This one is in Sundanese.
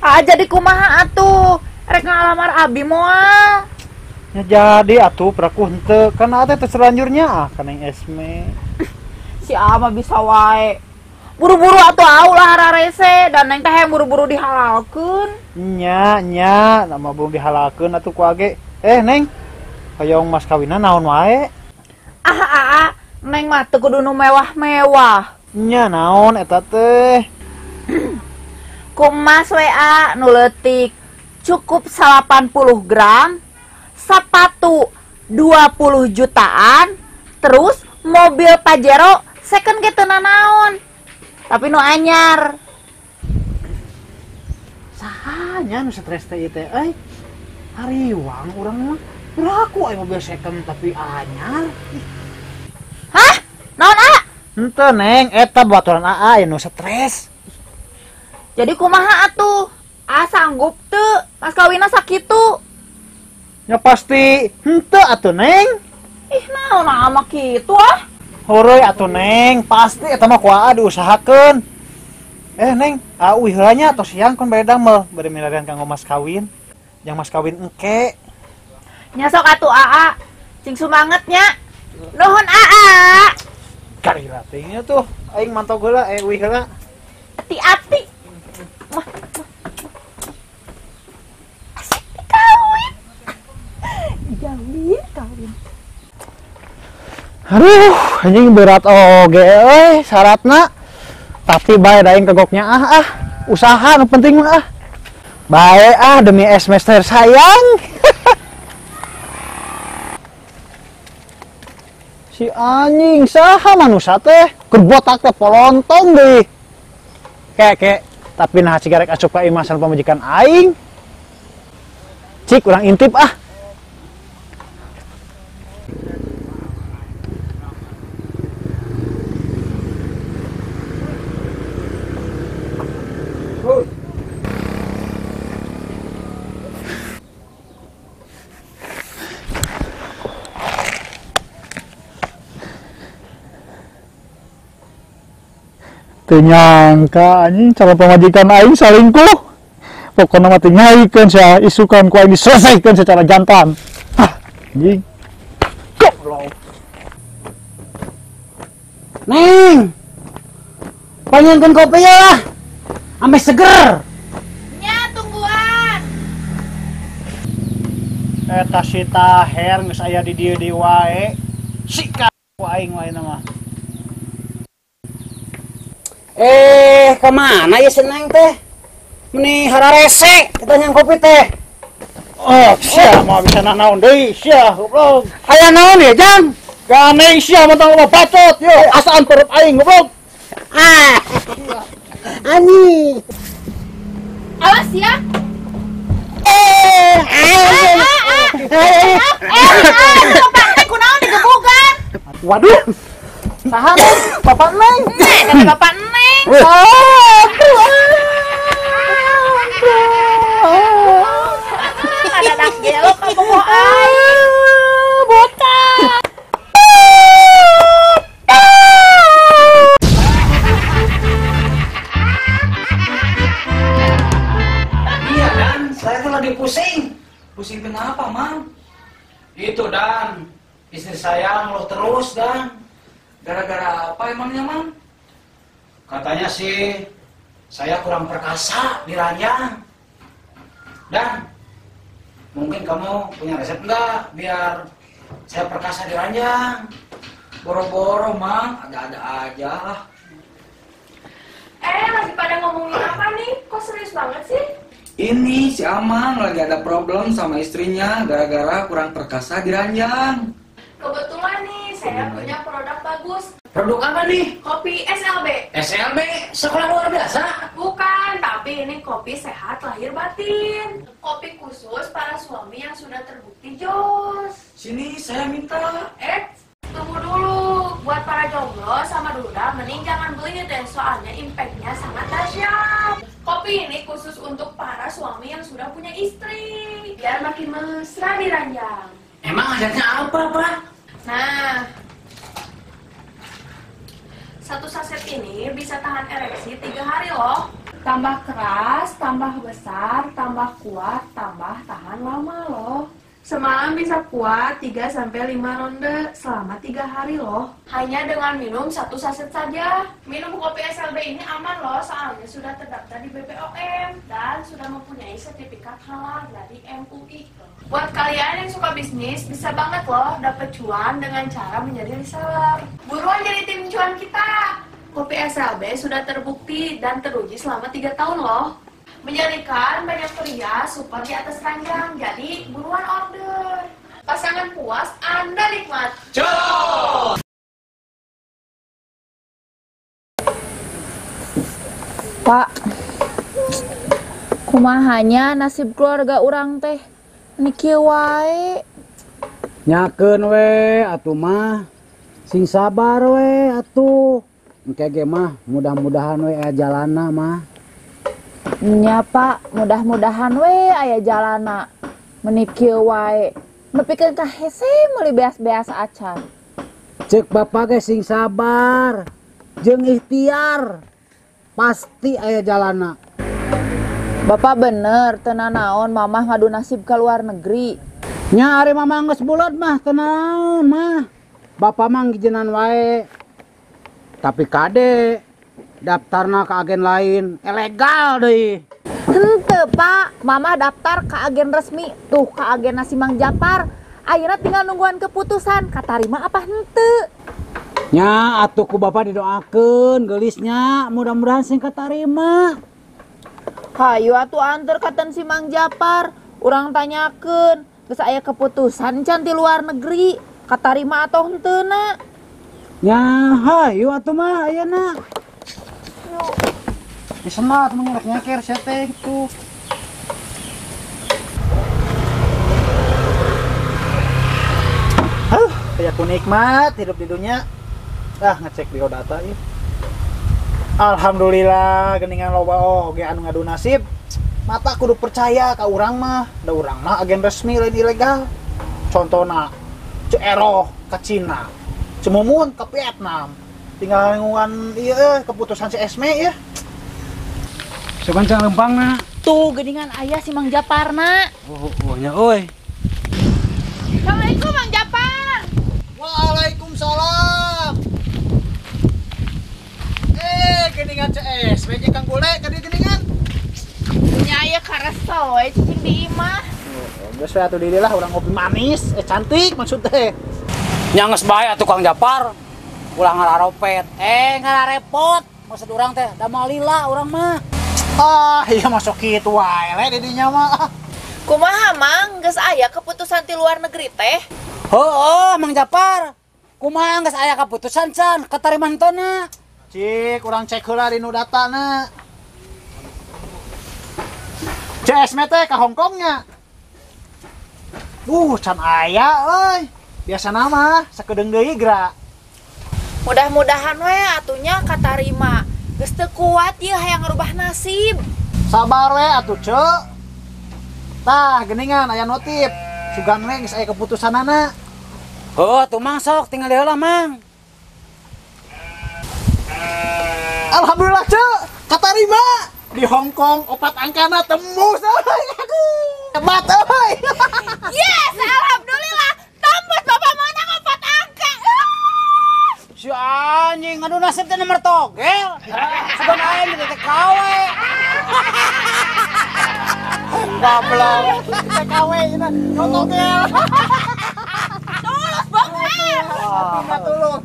Ah jadi kumaha atuh? Rek ngalamar abi moal. Ya jadi atuh peraku henteu kan aa teh terlanjurnya ah ka Neng Esme. Si aa mah bisa wae. Buru-buru atuh aa ulah hararese dan neng teh hayang buru-buru dihalalkeun. Nya nya, nama belum dihalalkeun atuh ku age. Eh Neng, hoyong mas kawinna naon wae? Ah aa, neng mah teu kudu nu mewah-mewah. Nya naon eta teh? Ku emas we aa nu leutik. Cukup 80 gram, sepatu 20 jutaan, terus mobil Pajero second ge teu nanaon. Tapi nu anyar. Saha nya nu stres teh ieu teh euy? Hariwang urang mah. Beraku aya mobil second tapi anyar. Hah? Naon aa? Henteu Neng, eta baturan aa aya nu stres. Jadi kumaha atuh? Aa sanggup teu mas kawinna sakitu? Ya pasti henteu atuh Neng. Ih naon aa mah kitu ah? Heureui atuh Neng, pasti eta mah ku aa diusahakeun. Eh Neng, aa uih heula nya tos siang kun bade damel, bade milarian kanggo mas kawin. Yang mas kawin engke. Nya sok atuh aa, cing sumanget nya. Nuhun aa. Karira teh nya tuh, aing mantau heula, uih heula. Hati-hati. Mah. Asik dikawin. Dijawin kawin. Aduh, anjing berat oge euy syaratna. Tapi bae da aing kegoknya ah ah. Usaha nu penting mah ah. Bae ah demi semester sayang. Si anjing saha manusia teh keur botak teh polontong deui. Kek tapi nah cigarek asup ka imah sareng pamajikan aing. Cik urang intip ah. Teu nyangka anjing calon pamajikan aing salingkuh. Pokona mah teu nyaikeun sia isukan ku aing diselesaikan secara jantan. Hah, anjing. Goblok. Neng. Panyeunkeun kopi ya lah. Ameh seger. Nya tungguan. Eta si Taher geus aya di dieu deui wae. Sikat ku aing wae mah. Eh, kemana ya si Neng teh? Meni hararese kita nyang kopi teh. Oh, sia mah bisa nanaon deui, sia goblok. Aya naon ya, Jang? Gane sia mah tong bacot, yo asaan perut aing goblok. Ah. Anjing. Awas ya. Bapak teh kunaon digebugan? Waduh. Saha Neng? Bapak Neng. Neng, kata Bapak Neng. Ada dak gelok ka bogo aing. Botak. Iya, Dan, saya tuh lagi pusing. Pusing kenapa, Mang? Itu, Dan. Istri saya ngeluh terus, Dan. Gara-gara apa emangnya, Mang? Katanya sih, saya kurang perkasa di ranjang. Dan, mungkin kamu punya resep nggak biar saya perkasa di ranjang? Boro-boro, Mang. Ada-ada aja lah. Lagi pada ngomongin apa nih? Kok serius banget sih? Ini si Amang lagi ada problem sama istrinya gara-gara kurang perkasa di ranjang. Kebetulan nih, saya punya produk bagus. Produk apa nih? Kopi SLB. SLB? Sekolah luar biasa? Bukan, tapi ini kopi sehat lahir batin. Kopi khusus para suami yang sudah terbukti jos. Sini, saya minta. Tunggu dulu. Buat para jomblo sama duda, mending jangan beli deh, soalnya impactnya sangat dahsyat. Kopi ini khusus untuk para suami yang sudah punya istri, biar makin mesra di ranjang. Emang khasiatnya apa, Pak? Nah, Satu saset ini bisa tahan ereksi 3 hari loh. Tambah keras, tambah besar, tambah kuat, tambah tahan lama loh. Semalam bisa kuat 3-5 ronde selama 3 hari loh. Hanya dengan minum 1 saset saja. Minum kopi SLB ini aman loh, soalnya sudah terdaftar di BPOM dan sudah mempunyai sertifikat halal dari MUI. Buat kalian yang suka bisnis, bisa banget loh dapet cuan dengan cara menjadi reseller. Buruan jadi tim cuan kita. Kopi SLB sudah terbukti dan teruji selama 3 tahun loh. Menjadikan banyak pria super di atas ranjang, jadi buruan order. Pasangan puas, Anda nikmat. Jos! Pak, kumahanya nasib keluarga urang teh niki wae. Nyakeun we atuh mah, sing sabar we atuh. Engke ge mah mudah-mudahan we aya jalana mah. Nya Pak, mudah-mudahan we aya jalana. Meni kieu wae. Nepikeun ka hese meuli beas-beas acan. Ceuk bapak ge sing sabar jeung ikhtiar. Pasti aya jalana. Bapak bener, teu nanaon mamah ngadu nasib ka luar negeri. Nya ari mamah geus buleud mah teu naon mah. Bapak mah ngijinan wae. Tapi kade daftarna ke agen lain ilegal deui. Henteu Pak, mamah daftar ke agen resmi tuh ke agen si Mang Japar. Ayeuna tinggal nungguan keputusan katarima apa henteu. Nya atuh ku bapak didoakeun geulisnya mudah-mudahan sing katarima. Hayu atuh anter katen si Mang Japar, urang tanyakeun geus aya keputusan can ti luar negeri katarima atau henteu na. Nya hayu atuh mah ayeuna. Disemat mengerek nyeker sia teh gitu. Aduh, kayak ku nikmat hidup di dunia. Ah, ngecek biodata ieu. Alhamdulillah geningan loba oge anu ngadu nasib. Mata kudu percaya ka urang mah, da urang mah agen resmi lain ilegal. Contona Ceu Eroh ka Cina, Ceu Mumun ka Vietnam. Tinggal nungguan ieu keputusan si Esme ya. Sugan cang lempangna. Tuh geningan ayah si Mang Japarna. Oh, oh nya euy. Assalamualaikum Mang Japar. Waalaikumsalam. Geningan CS, we jeung Kang Bule ka dieu geningan. Nya aya karasa we cicing di imah. Oh, geus we atuh di dieu lah urang ngopi manis, cantik maksud teh. Nya geus bae atuh Kang Japar. Ulah ngararopet, ngararepot. Maksud urang teh da malila urang mah. Ah, iya masuk kitu wae le di dinya mah. Kumaha Mang, geus aya keputusan ti luar negeri teh? Heueuh Mang Japar. Kumaha geus aya keputusan can katarima henteu na? Cik, urang cek heula dinu datana. CS teh ka Hong Kong nya. Can aya euy. Biasana mah sakedeung deui geura. Mudah-mudahan we atunya katarima. Geus teu kuat ieu hayang ngarubah nasib. Sabar we atuh, Ceu. Tah, geningan aya notif. Sugan we geus aya keputusanana. Heuh, atuh Mang sok tinggal heula Mang. Alhamdulillah, Ceu, katarima. Di Hong Kong 4 angkana tembus euy. Aduh, hebat euy. Yes, alhamdulillah. Tembus bapak menang 4 angka. Si anjing ngadu nasib teh nomor togel. Sugan aing di TKW. Goblok. TKW cenah, togel. Tulus banget. Tulus.